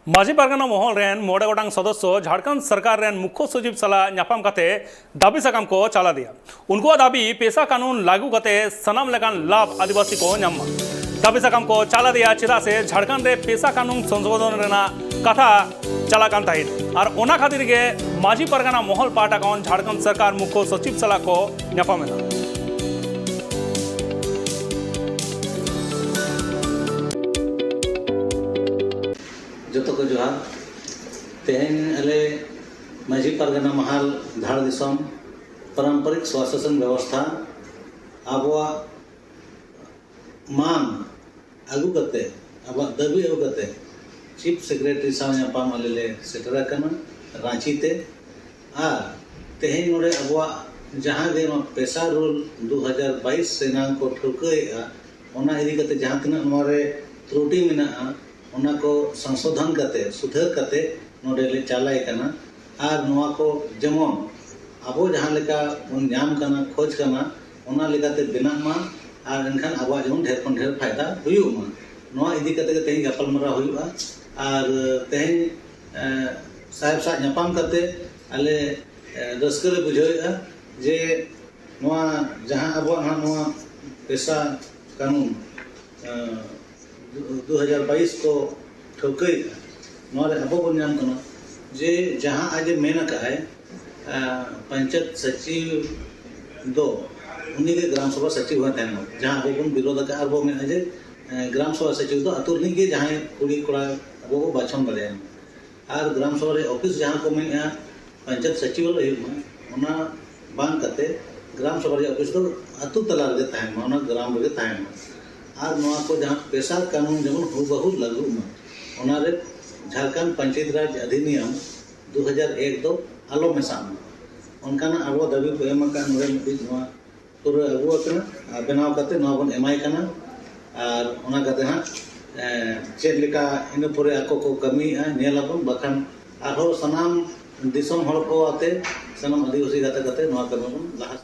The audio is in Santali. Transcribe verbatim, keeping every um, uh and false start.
ᱢᱟᱹᱡᱷᱤ ᱯᱟᱨᱜᱟᱱᱟ ᱢᱚᱦᱚᱞ ᱨᱮᱱ ᱢᱚᱬᱮ ᱜᱚᱴᱟᱝ ᱥᱚᱫᱚᱥᱥᱚ ᱡᱷᱟᱲᱠᱷᱚᱸᱰ ᱥᱚᱨᱠᱟᱨ ᱨᱮᱱ ᱢᱩᱠᱷᱭᱚ ᱥᱚᱪᱤᱵᱽ ᱥᱟᱞᱟᱜ ᱧᱟᱯᱟᱢ ᱠᱟᱛᱮ ᱫᱟᱹᱵᱤ ᱥᱟᱠᱟᱢ ᱠᱚ ᱪᱟᱞ ᱟᱫᱮᱭᱟ᱾ ᱩᱱᱠᱩᱣᱟᱜ ᱫᱟᱹᱵᱤ, ᱯᱮᱥᱟ ᱠᱟᱹᱱᱩᱱ ᱞᱟᱹᱜᱩ ᱠᱟᱛᱮ ᱥᱟᱱᱟᱢ ᱞᱮᱠᱟᱱ ᱞᱟᱵᱷ ᱟᱹᱫᱤᱵᱟᱹᱥᱤ ᱠᱚ ᱧᱟᱢ ᱢᱟ᱾ ᱫᱟᱹᱵᱤ ᱥᱟᱠᱟᱢ ᱠᱚ ᱪᱟᱞ ᱟᱫᱮᱭᱟ, ᱪᱮᱫᱟᱜ ᱥᱮ ᱡᱷᱟᱲᱠᱷᱚᱸᱰ ᱨᱮ ᱯᱮᱥᱟ ᱠᱟᱹᱱᱩᱱ ᱥᱚᱝᱥᱳᱫᱷᱚᱱ ᱨᱮᱱᱟᱜ ᱠᱟᱛᱷᱟ ᱪᱟᱞᱟᱜ ᱠᱟᱱ ᱛᱟᱦᱮᱸᱫ᱾ ᱟᱨ ᱚᱱᱟ ᱠᱷᱟᱹᱛᱤᱨ ᱜᱮ ᱢᱟᱹᱡᱷᱤ ᱯᱟᱨᱜᱟᱱᱟ ᱢᱚᱦᱚᱞ ᱯᱟᱦᱴᱟ ᱠᱷᱚᱱ ᱡᱷᱟᱲᱠᱷᱚᱸᱰ ᱥᱚᱨᱠᱟᱨ ᱢᱩᱠᱷᱭᱚ ᱥᱚᱪᱤᱵᱽ ᱥᱟᱞᱟᱜ ᱠᱚ ᱧᱟᱯᱟᱢ ᱮᱱᱟ᱾ ᱡᱚᱛᱚ ᱠᱚ ᱡᱚᱦᱟᱨ᱾ ᱛᱮᱦᱮᱧ ᱟᱞᱮ ᱢᱟᱹᱡᱷᱤ ᱯᱟᱨᱜᱟᱱᱟ ᱢᱟᱦᱟᱞ ᱫᱷᱟᱲ ᱫᱤᱥᱚᱢ ᱯᱟᱨᱟᱢᱯᱚᱨᱤᱠ ᱥᱣᱟᱥᱟᱥᱚᱱ ᱵᱮᱵᱚᱥᱛᱷᱟ ᱟᱵᱚᱣᱟᱜ ᱢᱟᱱ ᱟᱹᱜᱩ ᱠᱟᱛᱮ, ᱟᱵᱚᱣᱟᱜ ᱫᱟᱹᱵᱤ ᱟᱹᱜᱩ ᱠᱟᱛᱮ ᱪᱤᱯ ᱥᱮᱠᱨᱮᱴᱟᱨᱤ ᱥᱟᱶ ᱧᱟᱯᱟᱢ ᱟᱞᱮ ᱞᱮ ᱥᱮᱴᱮᱨ ᱟᱠᱟᱱᱟ ᱨᱟᱸᱪᱤ ᱛᱮ᱾ ᱟᱨ ᱛᱮᱦᱮᱧ ᱱᱚᱰᱮ ᱟᱵᱚᱣᱟᱜ ᱡᱟᱦᱟᱸ ᱜᱮ ᱱᱚᱣᱟ ᱯᱮᱥᱟ ᱨᱩᱞ ᱫᱩ ᱦᱟᱡᱟᱨ ᱵᱟᱭᱤᱥ ᱨᱮᱱᱟᱝ ᱠᱚ ᱴᱷᱟᱹᱣᱠᱟᱹᱭᱮᱫᱼᱟ, ᱚᱱᱟ ᱤᱫᱤ ᱠᱟᱛᱮ ᱡᱟᱦᱟᱸ ᱛᱤᱱᱟᱹᱜ ᱱᱚᱣᱟ ᱨᱮ ᱛᱨᱩᱴᱤ ᱢᱮᱱᱟᱜᱼᱟ, ᱚᱱᱟ ᱠᱚ ᱥᱚᱝᱥᱳᱫᱷᱚᱱ ᱠᱟᱛᱮ, ᱥᱩᱫᱷᱟᱹᱨ ᱠᱟᱛᱮ ᱱᱚᱰᱮ ᱞᱮ ᱪᱟᱞᱟᱭ ᱠᱟᱱᱟ᱾ ᱟᱨ ᱱᱚᱣᱟ ᱠᱚ ᱡᱮᱢᱚᱱ ᱟᱵᱚ ᱡᱟᱦᱟᱸ ᱞᱮᱠᱟ ᱵᱚᱱ ᱧᱟᱢ ᱠᱟᱱᱟ, ᱠᱷᱚᱡᱽ ᱠᱟᱱᱟ, ᱚᱱᱟ ᱞᱮᱠᱟᱛᱮ ᱵᱮᱱᱟᱜ ᱢᱟ᱾ ᱟᱨ ᱮᱱᱠᱷᱟᱱ ᱟᱵᱚᱣᱟᱜ ᱡᱮᱢᱚᱱ ᱰᱷᱮᱨ ᱠᱷᱚᱱ ᱰᱷᱮᱨ ᱯᱷᱟᱭᱫᱟ ᱦᱩᱭᱩᱜ ᱢᱟ, ᱱᱚᱣᱟ ᱤᱫᱤ ᱠᱟᱛᱮ ᱜᱮ ᱛᱮᱦᱮᱧ ᱜᱟᱯᱟᱞᱢᱟᱨᱟᱣ ᱦᱩᱭᱩᱜᱼᱟ᱾ ᱟᱨ ᱛᱮᱦᱮᱧ, ᱮ, ᱥᱟᱦᱮᱵᱽ ᱥᱟᱶ ᱧᱟᱯᱟᱢ ᱠᱟᱛᱮ ᱟᱞᱮ, ᱮ, ᱨᱟᱹᱥᱠᱟᱹ ᱞᱮ ᱵᱩᱡᱷᱟᱹᱣᱮᱫᱼᱟ ᱡᱮ ᱱᱚᱣᱟ ᱡᱟᱦᱟᱸ ᱟᱵᱚᱣᱟᱜ ᱱᱟᱦᱟᱜ ᱱᱚᱣᱟ ᱯᱮᱥᱟ ᱠᱟᱹᱱᱩᱱ, ᱮ, ᱫᱩ ᱦᱟᱡᱟᱨ ᱵᱟᱭᱤᱥ ᱠᱚ ᱴᱷᱟᱹᱣᱠᱟᱹᱭᱮᱫᱼᱟ, ᱱᱚᱣᱟ ᱨᱮ ᱟᱵᱚ ᱵᱚᱱ ᱧᱟᱢ ᱠᱟᱱᱟ ᱡᱮ ᱡᱟᱦᱟᱸ ᱟᱡ ᱮ ᱢᱮᱱ ᱟᱠᱟᱫ ᱟᱭ, ᱮ, ᱯᱚᱧᱪᱟᱭᱮᱛ ᱥᱚᱪᱤᱵᱽ ᱫᱚ ᱩᱱᱤ ᱜᱮ ᱜᱨᱟᱢ ᱥᱚᱵᱷᱟ ᱥᱚᱪᱤᱵᱽ ᱦᱚᱸᱭ ᱛᱟᱦᱮᱱ ᱢᱟ᱾ ᱡᱟᱦᱟᱸ ᱟᱵᱚ ᱵᱚᱱ ᱵᱤᱨᱳᱫᱷ ᱟᱠᱟᱫᱼᱟ ᱟᱨ ᱵᱚ ᱢᱮᱱᱟ ᱡᱮ, ᱮ, ᱜᱨᱟᱢ ᱥᱚᱵᱷᱟ ᱥᱚᱪᱤᱵᱽ ᱫᱚ ᱟᱹᱛᱩ ᱨᱤᱱᱤᱡ ᱜᱮ ᱡᱟᱦᱟᱸᱭ ᱠᱩᱲᱤ ᱠᱚᱲᱟ ᱟᱵᱚ ᱵᱚ ᱵᱟᱪᱷᱚᱱ ᱫᱟᱲᱮᱭᱟᱭ ᱢᱟ᱾ ᱟᱨ ᱜᱨᱟᱢ ᱥᱚᱵᱷᱟ ᱨᱮ ᱚᱯᱷᱤᱥ ᱡᱟᱦᱟᱸ ᱠᱚ ᱢᱮᱱᱮᱫᱼᱟ, ᱯᱚᱧᱪᱟᱭᱮᱛ ᱥᱚᱪᱤᱵᱟᱞᱚᱭ ᱦᱩᱭᱩᱜ ᱢᱟ, ᱚᱱᱟ ᱵᱟᱝ ᱠᱟᱛᱮ ᱜᱨᱟᱢ ᱥᱚᱵᱷᱟ ᱨᱮᱭᱟᱜ ᱚᱯᱷᱤᱥ ᱫᱚ ᱟᱹᱛᱩ ᱛᱟᱞᱟ ᱨᱮᱜᱮ ᱛᱟᱦᱮᱱ ᱢᱟ, ᱚᱱᱟ ᱜᱨᱟᱢ ᱨᱮᱜᱮ ᱛᱟᱦᱮᱱ ᱢᱟ᱾ ᱟᱨ ᱱᱚᱣᱟ ᱠᱚ ᱡᱟᱦᱟᱸ ᱯᱮᱥᱟ ᱠᱟᱹᱱᱩᱱ ᱡᱮᱢᱚᱱ ᱦᱩᱵᱟᱦᱩ ᱞᱟᱹᱜᱩᱜ ᱢᱟ, ᱚᱱᱟ ᱨᱮ ᱡᱷᱟᱲᱠᱷᱚᱸᱰ ᱯᱚᱧᱪᱟᱭᱮᱛ ᱨᱟᱡᱽ ᱚᱫᱷᱤᱱᱤᱭᱚᱢ ᱫᱩ ᱦᱟᱡᱟᱨ ᱮᱠ ᱫᱚ ᱟᱞᱚ ᱢᱮᱥᱟᱜ ᱢᱟ, ᱚᱱᱠᱟᱱᱟᱜ ᱟᱵᱚ ᱫᱟᱹᱵᱤ ᱠᱚ ᱮᱢ ᱟᱠᱟᱫ᱾ ᱱᱚᱰᱮ ᱢᱤᱫᱴᱤᱡ ᱱᱚᱣᱟ ᱯᱩᱨᱟᱹ ᱟᱹᱜᱩ ᱟᱠᱟᱱᱟ ᱟᱨ ᱵᱮᱱᱟᱣ ᱠᱟᱛᱮ ᱱᱚᱣᱟ ᱵᱚᱱ ᱮᱢᱟᱭ ᱠᱟᱱᱟ᱾ ᱟᱨ ᱚᱱᱟ ᱠᱟᱛᱮ ᱦᱟᱸᱜ, ᱮ, ᱪᱮᱫ ᱞᱮᱠᱟ ᱤᱱᱟᱹ ᱯᱚᱨᱮ ᱟᱠᱚ ᱠᱚ ᱠᱟᱹᱢᱤᱭᱮᱫᱼᱟ, ᱧᱮᱞ ᱟᱵᱚᱱ᱾ ᱵᱟᱠᱷᱟᱱ ᱟᱨᱦᱚᱸ ᱥᱟᱱᱟᱢ ᱫᱤᱥᱚᱢ ᱦᱚᱲ ᱠᱚ ᱟᱛᱮ, ᱥᱟᱱᱟᱢ ᱟᱹᱫᱤᱵᱟᱹᱥᱤ ᱜᱟᱛᱮ ᱠᱟᱛᱮ ᱱᱚᱣᱟ ᱠᱟᱹᱢᱤ ᱵᱚᱱ ᱞᱟᱦᱟ